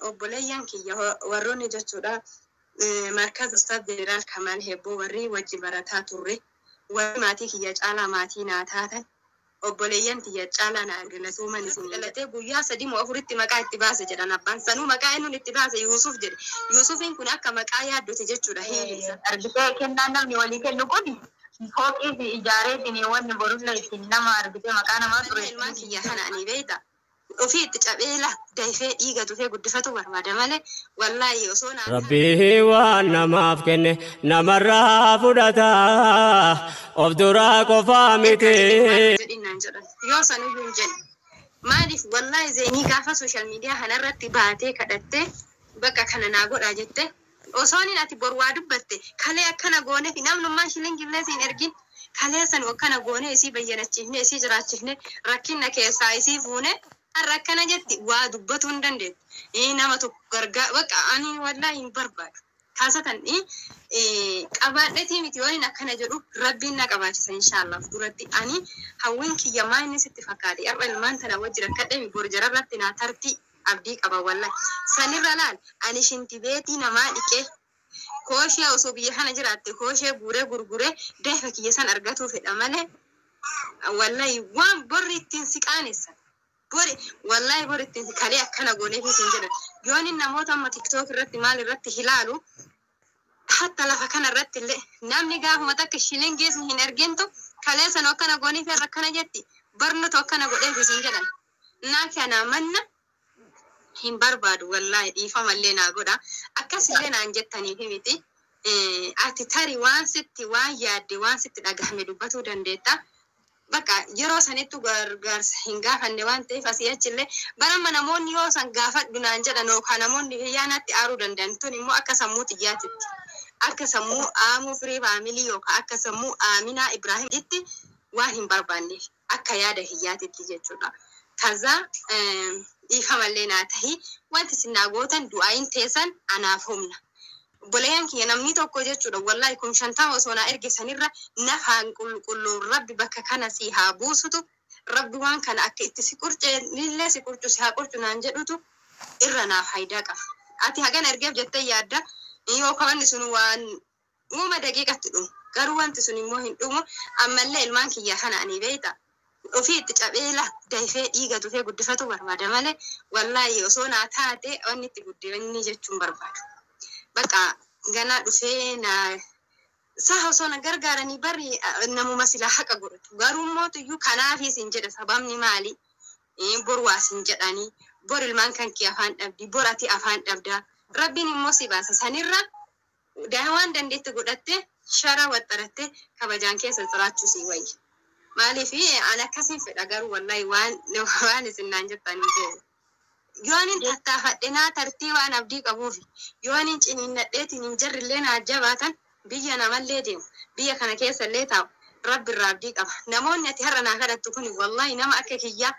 Obboleeyyan kiyya warroonni jechuudha. Markaz Ustaaz Jeneraal Kamaal Hebboo warri wajji barataa turre, warri maatii kiyya caalaa maatii naa taatan, obboleeyyan tiyya caalaa naa galatooman isin dhalatee guyyaa 3 moo 4tti maqaa itti baase jedhan abbaan. Sanuu maqaa inni itti baase Yuusuf jedhe. Yuusufiin kun akka maqaa yaaddote jechuudha hiili isa. Argitee, kennaan namni walii kennu kun fooqii fi ijaareetiin wanni borullee ittiin nama argitee maqaa namaa Ammallee ilmaan kiyya kana ani beeyta ofii itti cabee la dayfee dhiiga tufee guddifatu barbaada malee, wallaahi osoo naa taate. Rabbii waan namaaf kenne namarraa fudhata, of duraa qofaa miti. Ergaa jedhin maal jedhin naan jedhan yoo sanuyyuu hin jenne. Maaliif, wallaahi Zeenii gaafa social media kanarratti baatee kadhattee bakka kana naa godhaa jette, osoonin ati bor waa dubbatte kalee akkana goonefi namnummaan shilingillee siin ergin, kalee sanu akkana goonee isii bayyanachiifne, isii jiraachifne, rakkinna keessaa isii fuune, har'a akkana jetti waa dubbatuu hin dandeettu. Nama tokko gargaa bakka ani wallaahi hin barbaadu. Kaasatan qabaadhetii miti waan akkana jedhu, Rabbiin na qabaachisa inshaallah duratti. Ani hawwiin kiyya maa inni sitti fakkaate? Har'a ilmaan tana wajji rakkadhe, bor jararratti naa tartii abdii qaba wallahi. Sanirra laal, ani shinti beetii namaa dhiqee, kooshee osoo biyya kana jiraatte kooshee guuree gurguree daa'ifa kiyya san argatuu fedha malee, wallahi waan borri ittiin si qaanessan, bori wallahi bori ittiin kalee akkana gooneef isin jedhan. Yoonin namoota amma TikTok irratti maal irratti hilaalu, hatta lafa kana irratti illee namni gaafuma takka shilingiis hin ergintu, kalee sanu akkana gooneef irra akkana jetti, barnutu akkana godheef isin jedhan. Naa kana manna hin barbaadu wallahi, dhiifamallee naa godha, akkasillee naan jettaniifi miti. Ati tari waan sitti waan yaadde, waan sitti dhagahame dubbatuu dandeetta. Bakka yeroo sanittu gargaarsa hin gaafanne waan ta'eef, asii achillee baramma namoonni yoo san gaafadhu naan jedhan yookaan namoonni hiyyaa natti aaruu danda'an tun immoo akka sammuu xiyyaatitti, akka sammuu Aamuu Firii Family yookaan akka sammuu Aaminaa Ibraahimitti waan hin barbaanneef, akka yaada hiyyaatitti jechuudha. Kazaa dhiifamallee naa tahi, wanti isin naa gootan du'aayin teessan anaaf humna. Obboleeyyan kiyya, namni tokko jechuudha wallahi 50,000 osoo naa erge sanirra nafaan qulqulluun Rabbi bakka kana si haa buusutu, Rabbi waan kana akka itti si qurcee illee si qurcu si haa qurcu naan jedhutu irra naa faayidaa qaba. Ati hagana ergeef jettee yaadda yookaan wanni sun waan uuma daqiiqatti dhumu, garuu wanti sun immoo hin dhumu. Ammallee ilmaan kiyya kana ani beeyta ofii itti cabee la dayfee dhiiga tufee guddifatu barbaada malee, wallaahi osoo naa taate wanni itti guddifanni jechuun barbaadu. Bakka ganaa dhufee na saha osoo na gargaaranii barri namuma silaa haqa godhatu, garuu mootuyyuu kanaafis hin jedha. Sababni maali? Bor waas hin jedhanii, bor ilmaan kan kee afaan dhabdi, bor ati afaan dhabdaa, Rabbiin immoo si baasa. Sanirra waan dandeetti godhatte, shara waxxaratte, kabajaan keessa jiraachuu si wayya. Maaliif, ani akkasiin fedha, garuu wallahi waan isin naan jettanii beeku. Yoonin tattaafadhe naa tartii waan abdii qabuufi, yoonin ciniinnadheetiin hin jarrillee naa jabaatan, biyya namallee deemu, biyya kana keessa illee taa'u, Rabbi irraa abdii qaba. Namoonni ati har'a naa kadhattu kun wallahi nama akka kiyyaa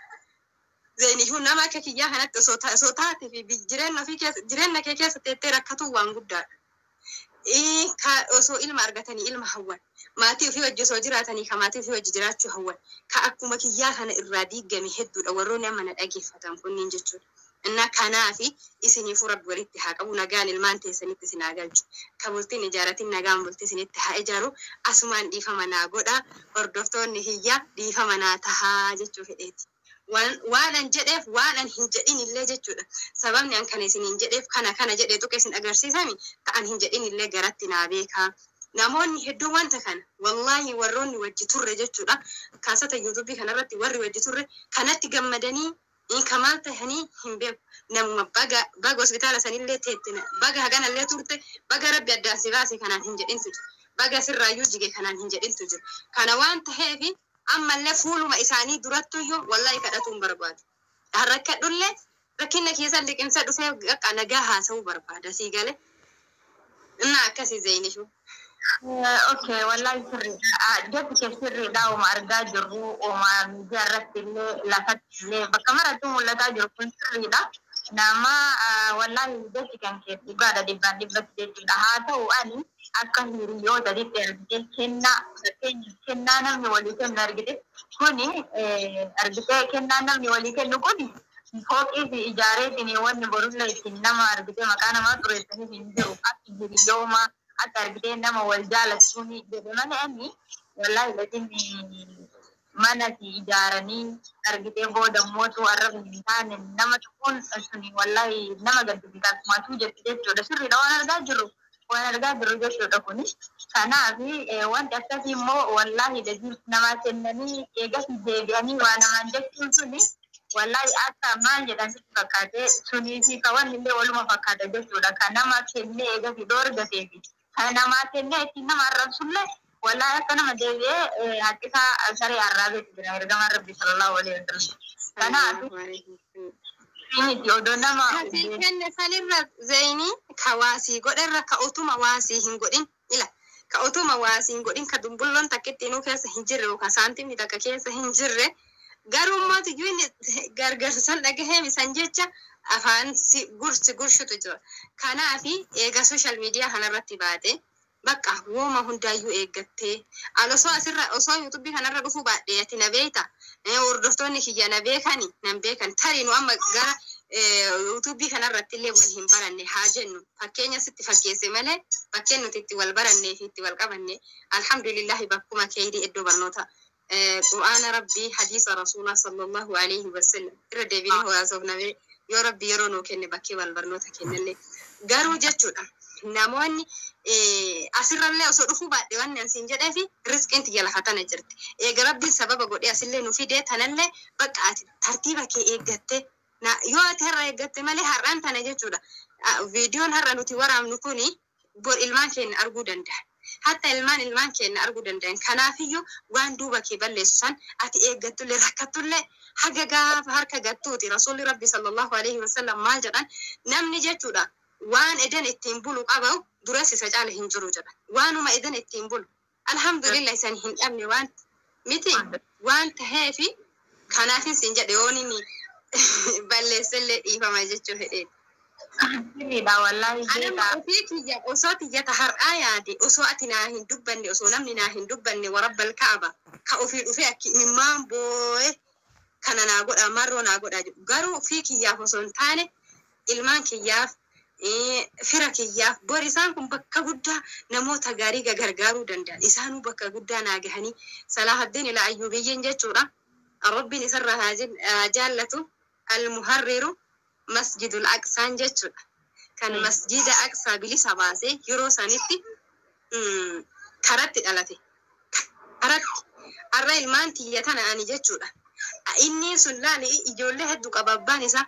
Zeenihuu, nama akka kiyyaa kanatti osoo taate fi jireenya ofii keessa, jireenya kee keessa teettee rakkatuun waan guddaadha. Osoo ilma argatanii ilma hawwan, maatii ofii wajji osoo jiraatanii ka maatii ofii wajji jiraachuu hawwan, ka akkuma kiyyaa kana irraa diigame hedduudha warroonni amma na dhageeffatan kunniin jechuudha. Innaa kanaafi isiniifuu Rabbi walitti haa qabu, nagaan ilmaan teessanitti isin haa galchu. Ka bultiin ijaaratin nagaan bultii isinitti haa ijaaru. Asumaan dhiifama naa godha, hordoftoonni hiyya dhiifama naa tahaa jechuu fedheeti. Waan an jedheef, waan an hin jedhin illee jechuudha. Sababni an kana isiniin jedheef, kana kana jedhee tuqe isin agarsiisami, ta'an hin jedhin illee garatti naa beekaa. Namoonni hedduun wanta kana wallaahi warroonni wajji turre jechuudha. Kaasata YouTubeii kanarratti warri wajji turre kanatti gammadanii kamaal tahanii hin beeku. Namuma baga baga hospitaala sanillee teette, baga haganallee turte, baga Rabbi addaan si baase kanaan hin jedhintu jira. Baga sirraayyuu jige kanaan hin jedhintu jira. Kana waan taheefi ammallee fuuluma isaanii durattuyyuu wallahi kadhatuu hin barbaadu. Rakkadhullee rakkina keessa liqimsa dhufee akka nagaa haasa'uu barbaada sii galee. Innaa akkasii Zeenishu. Okay, wallahi sirriidha. Jechi kee sirriidha. Uma argaa jirru, uma miidiyaa irratti illee, lafatti illee, bakka maratti mul'ataa jiru kun sirriidha. Nama wallahi jechi kan kee dhugaadha dhibbaan dhibbatti jechuudha. Haa ta'u, ani akka hiriyootatitti argite kennaa, fakkeenyaaf kennaa namni walii kennu argite kuni, argite kennaa namni walii kennu kuni Fooqii fi ijaareetiin wanni borullee ittiin nama argitee maqaa namaa xureessaniif hin jiru. Akka hiriyooma akka argitee nama wal jaalatuun jedhe malee ani wallaahi latin mana si ijaaranii argitee booda mootu arraba hin taane nama tokkoon suni wallaahi nama gaddisiisa akkumatuu jettu jechuudha. Sirriidha waan argaa jirru. Waan argaa jirru jechuudha kuni. Kanaaf wanti akkasii immoo wallaahi latin namaa kennanii eegas deebi'anii waa namaan jechuun suni wallahi akka maal jedhan sitti fakkaate sunii fi ka wanni illee waluma fakkaata jechuudha. Ka nama kennee eegas dhoorgateefi ka namaa kennee ittiin nama arrabsullee wallahi akka nama deebi'ee haqqisaa saree arraabeetu jira ergamaan Rabbi sallallahu alaihi wasallam. Kanaaf miti odoo nama Kasii kenne sanirra zeyinii ka waasii godherra ka utuma waasii hin godhin ila ka utuma waasii hin godhin ka dumbulloon takka ittiinuu keessa hin jirre yookaan saantimni takka keessa hin jirre garuu immoo iyyuu inni gargaarsa dhagaheemi san jecha afaan si gursi gurshutu jira. Kanaafi eega social media kanarratti baate bakka wooma hundaayyuu eeggattee an osoo asirra osoo yuutuubii kanarra dhufuu baadhee ati na beekta, hordoftoonni kiyya na beekani nan beekan. Tarii nu amma gara yuutuubii kanarratti illee wal hin baranne haa jennu, fakkeenya sitti fakkeesse malee bakkeen nuti itti wal barannee fi itti wal qabanne alhamdulillahi bakkuma keeyrii iddoo barnoota qur'aana Rabbii hadiisa Rasuulaa sallallahu alaihi wasallam irra deebinee hawaasofname yoo Rabbi yeroo nuu kenne bakkee wal barnoota kennallee garuu jechuudha. Namoonni asirrallee osoo dhufuu baadhe wanni an siin jedhee fi riskiin tiyya lafa tana jirti. Eega Rabbiin sababa godhee asillee nu fidee tanallee bakka ati tartiiba kee eeggatte yoo ati har'a eeggatte malee har'aan tana jechuudha. Viidiyoon har'a nuti waraabnu kuni bor ilmaan keenya arguu danda'a. Hatta ilmaan ilmaan keenya arguu danda'an. Kanaafiyyuu waan duuba kee balleessu san ati eeggattullee rakkattullee haga gaafa harka gattuuti. Rasuulli Rabbi sallallahu alaihi wasallam maal jedhan? Namni jechuudha waan edan ittiin bulu qabu duras isa caala hin jiru jedha. Waanuma edan ittiin bulu. Alhamdulillah isan hin dhabne waan miti waan taheefi kanaafin siin jedhe yoon inni balleessellee dhiifama jechuu fedheeti. Sirriidha wallaahi Anama beekaa. Ofii kiyya osoo tiyyata har'aa yaade osoo ati naa hin dubbanne osoo namni naa hin dubbanne warabbal ka'aba ka ofii dhufee akki imimmaan boo'e kana naa godha marroo naa godha jedhu garuu ofii kiyyaaf osoo hin taane ilmaan kiyyaaf, fira kiyyaaf bor isaan kun bakka guddaa namoota gaarii gargaaruu danda'an isaanuu bakka guddaa naa gahanii Salaahaddin ila Ayyuubiyyiin jechuudha. Rabbiin isarraa haa jaallatu, almuharriru masjidul aqsaan jechuudha. Kan masjida aqsaa bilisa baasee yeroo sanitti karatti dhalate. Karatti har'a ilmaan tiyya tana ani jechuudha. Inni sun laali ijoollee hedduu qaba abbaan isaa.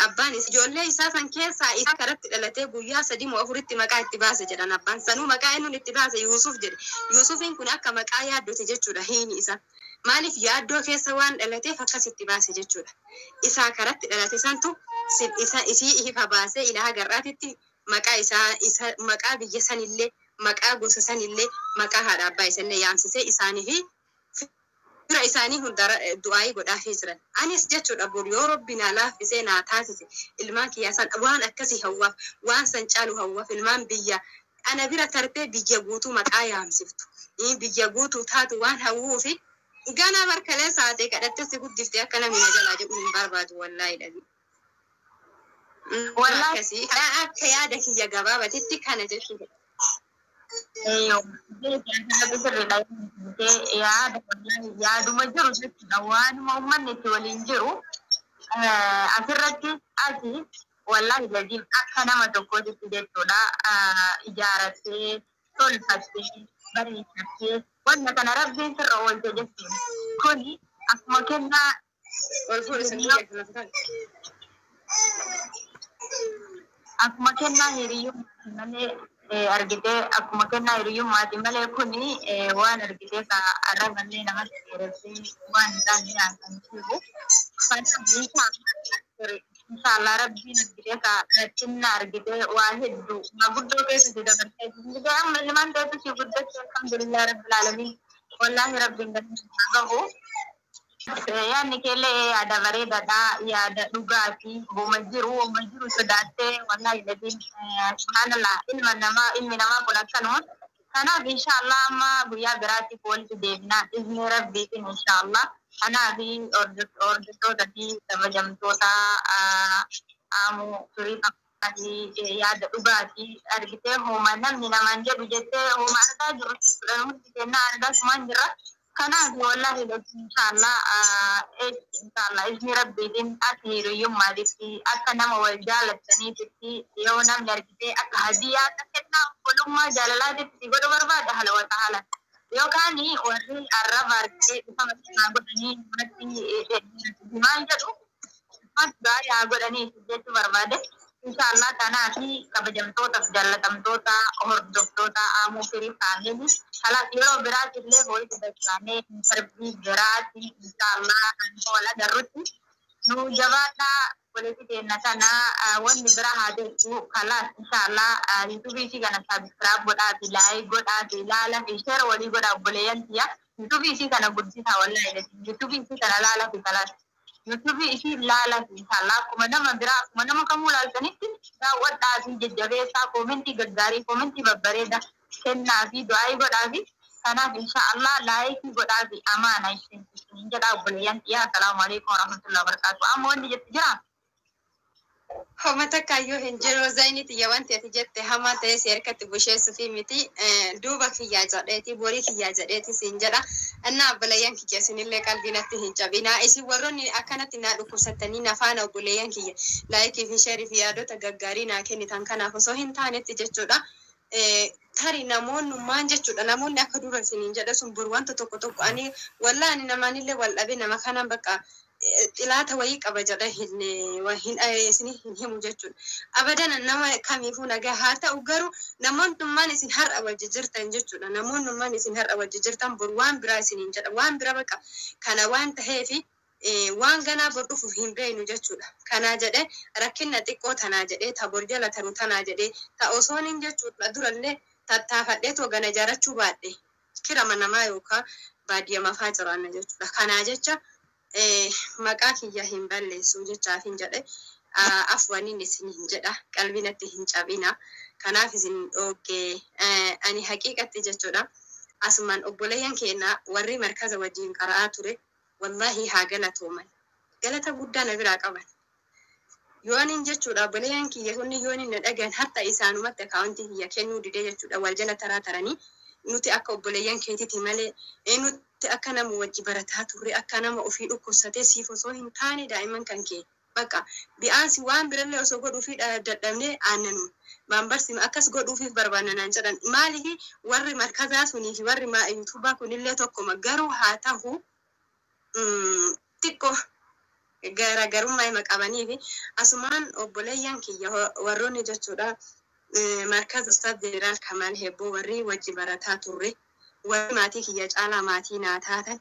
Abbaan isaa ijoollee isaa san keessaa isaa karatti dhalatee guyyaa 3 moo 4tti maqaa itti baase jedhan. Abbaan sanuu maqaa inni itti baase Yuusuf jedhe. Yuusufiin kun akka maqaa yaaddooti jechuudha hiini isa. Maaliif yaaddoo keessa waan dhalateef akkas itti baase jechuudha. Isaa karatti dhalate santu isa isii ifa baasee ilaa garraatitti maqaa isaa isa maqaa biyya sanillee maqaa gosa sanillee maqaa haadha abbaa isallee yaamsisee isaanii fi fira isaanii hunda du'aayii godhaafii jiran. Anis jechuudha bor yoo Rabbi naa laaffisee naa taasise ilmaan kiyyaa san waan akkasii hawwaaf, waan san caalu hawwaaf, ilmaan biyya ana bira tartee biyya guutuu maqaa yaamsiftu. Biyya guutuu taatu waan hawwuufi gana barkalee saatee kadhattee si guddiftee akka namni na jalaa jedhu hin barbaadu wallaahi dhabi. Wallaahi Akkasii akka yaada kiyya gabaabatitti kana jechuudha. Sirriidha yaada wallaahi yaaduma jiru jechuudha waanuma uummanni itti waliin jiru asirratti ati wallaahi laziim akka nama tokkootitti jechuudha ijaarattee tolfattee bareechattee wanna kana Rabbiin sirra oolte jechuudha kuni akkuma kennaa Ol fuudhu sun biyya kana kan. Akkuma kennaa hiriyyummaati malee argitee akkuma kennaa hiriyyummaati malee kuni waan argitee ka arraballee namatti dheeressee waan isaan dhiyaatan jiru. Kanaaf inshallah Rabbiin argitee ka rakkinna argitee waa hedduu waa guddoo keessa si dabarsee argitee amma ilmaan teessu si guddachuu alhamdulillah rabbil alamin wallaahi Rabbiin galata gahu. Yaadni keellee yaada bareedaadha. Yaada dhugaati. Woma jiru sodaattee wallaahi laziin subhaanallah ilma namaa ilmi namaa kun akkanuma. Kanaaf inshallah amma guyyaa biraatti walitti deebinaa izni Rabbiitiin inshallah. Kanaaf hordoftoota fi kabajamtoota aamuu firii fi yaada dhugaatii argitee hooma namni namaan jedhu jettee hooma argaa jirru jechuudha. Hundi kennaa argaa sumaan jirra. Kanaaf wallahi inshallah, inshallah izni rabbiitiin akka hiriyyummaatitti, akka nama wal jaalattaniititti, yoo namni argitee akka hadiyyaa, akka kennaa obbolummaa jaalalaatitti si godhu barbaade, haala wata haala. Yookaan warri arraba argitee dhufama naa godhanii namatti maal jedhu gaarii haa godhanii jechuu barbaade. Inshallah, kanaafi kabajamtootaaf jaallatamtoota hordoftoota Aamuu Firii Family, kalaas yeroo biraatti illee walitti dachaanee interview biraatti inshallah kan wal agarrutti nu jabaadhaa. Walitti keenya kana wanni bira haa ta'u, kalaas inshallah YouTube isii kana subscribe godhaa fi like godhaa fi ilaala fi share walii godhaa. Obboleeyyan tiyya, YouTube isii kana guddisaa. Wallahi YouTube isii kana laala fi kalaas YouTube isii laala fi inshallah akkuma nama biraa, akkuma nama kamuu laaltanitti daawwadhaa fi jajjabeessaa, comment gaggaarii, comment babbareeda kennaa fi du'aayii godhaa fi kanaaf inshallah like godhaa fi amaana isin jedhaa. Obboleeyyan tiyya, assalaamu alaikum warahmatullahi wabarakatuh. Amma wanni jettu jiraa? Homa takkaayyuu hin jiru. Zayni tiyya, wanti ati jette hamaa ta'e si harkatti busheessuufi miti, duuba kiyyaa jedheeti, borii kiyyaa jedheeti siin jedha. Innaa obboleeyyan kiyya, isinillee qalbii natti hin cabinaa. Isin warroonni akkanatti naa dhukkubsattanii na faana, obboleeyyan kiyya, like fi share fi yaadota gaggaarii naa kennitan, kanaaf osoo hin taanetti jechuudha. Tari namoonnummaan jechuudha, namoonni akka dura isiniin jedhe sun bor wanta tokko tokko ani wallaa ani namaanillee wal dhabe nama kanaan bakka xilaata wayii qaba jedhe hin isin hin himu jechuudha. Abadan nama kamiifuu nagaa haa ta'u, garuu namoonnummaan isin har'a wajji jirtan jechuudha. Namoonnummaan isin har'a wajji jirtan bor waan biraa isiniin jedha. Waan bira bakka kana waan ta'eefi waan ganaa bor dhufu hin beeknu jechuudha. Kanaa jedhee rakkina xiqqoo tanaa jedhee, ta bor jala taru tanaa jedhee, ta osoon jechuudha durallee tattaafadhee gana ijaarrachuu baadhe kirama namaa yookaan baadiyyaa mafaa jiraanna jechuudha. Kanaa jecha maqaa kiyya hin balleessu jechaaf hin jedhe, afwaniin isin hin jedha, qalbii natti hin cabina. Kanaaf isin dhoogge ani haqiiqatti jechuudha. Asumaan obboleeyyan keenya warri markaza wajjin qara'aa ture, wallahi haa galatooman. Galata guddaa na biraa qaban. Yoonin jechuudha obboleeyyan kiyya kunni yoonin na dhagahan, hatta isaanumatti account kiyya kennuu didee jechuudha, wal jala taraa taranii nuti akka obboleeyyan keetiiti malee, nuti akka nama wajji barataa turre, akka nama ofii dhukkubsatee siif osoo hin taane daa'imman kan kee bakka bi'aansi waan birallee osoo godhuufi dadhabnee aannanu baambarsi akkas godhuufiif barbaannanaan jedhan. Maaliif warri markazaa sunii fi warri YouTubaa kunillee tokkoma, garuu haa ta'u xiqqoo garaagarummaa hima qabanii fi asumaan obboleeyyan kiyya warroonni jechuudha markaza Ustaaz Jeneraal Kamaal Hebboo warri wajji barataa turre, warri maatii kiyya caalaa maatii naa taatan,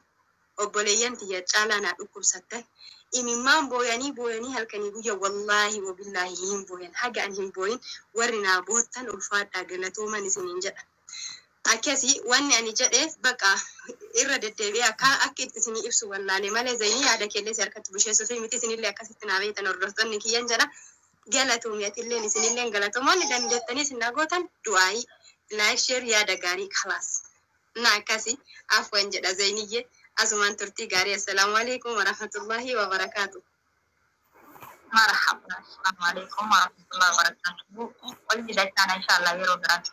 obboleeyyan tiyya caalaa naa dhukkubsattan, imimmaan booyanii booyanii halkanii guyya, wallaahi wabillaahi hin booyan, haga an hin booyin warri naa boottan, ulfaadhaa, galatooman isiniin jedha. Akkasii wanni ani jedheef baqa irra deddeebi'ee akka itti isinii ibsu wallaalee malee, zayinii yaada keellee si harkatti busheessuu fi miti, isinillee akkasitti naa beektan hordoftoonni kiyyan jedha. Galatoomii atilleen, isinilleen galatoomoonni dandeettanii isin naa gootan du'aayii, like, share, yaada gaarii, kalaas. Na akkasii afwan jedha zayiniyyee, asumaan turtii gaarii, assalaamu alaikum warahmatullahi wabarakaatu. Marhaba. Assalamu alaikum warahmatullahi wabarakatuh. Wal jidachaan inshallah yeroo biraatti.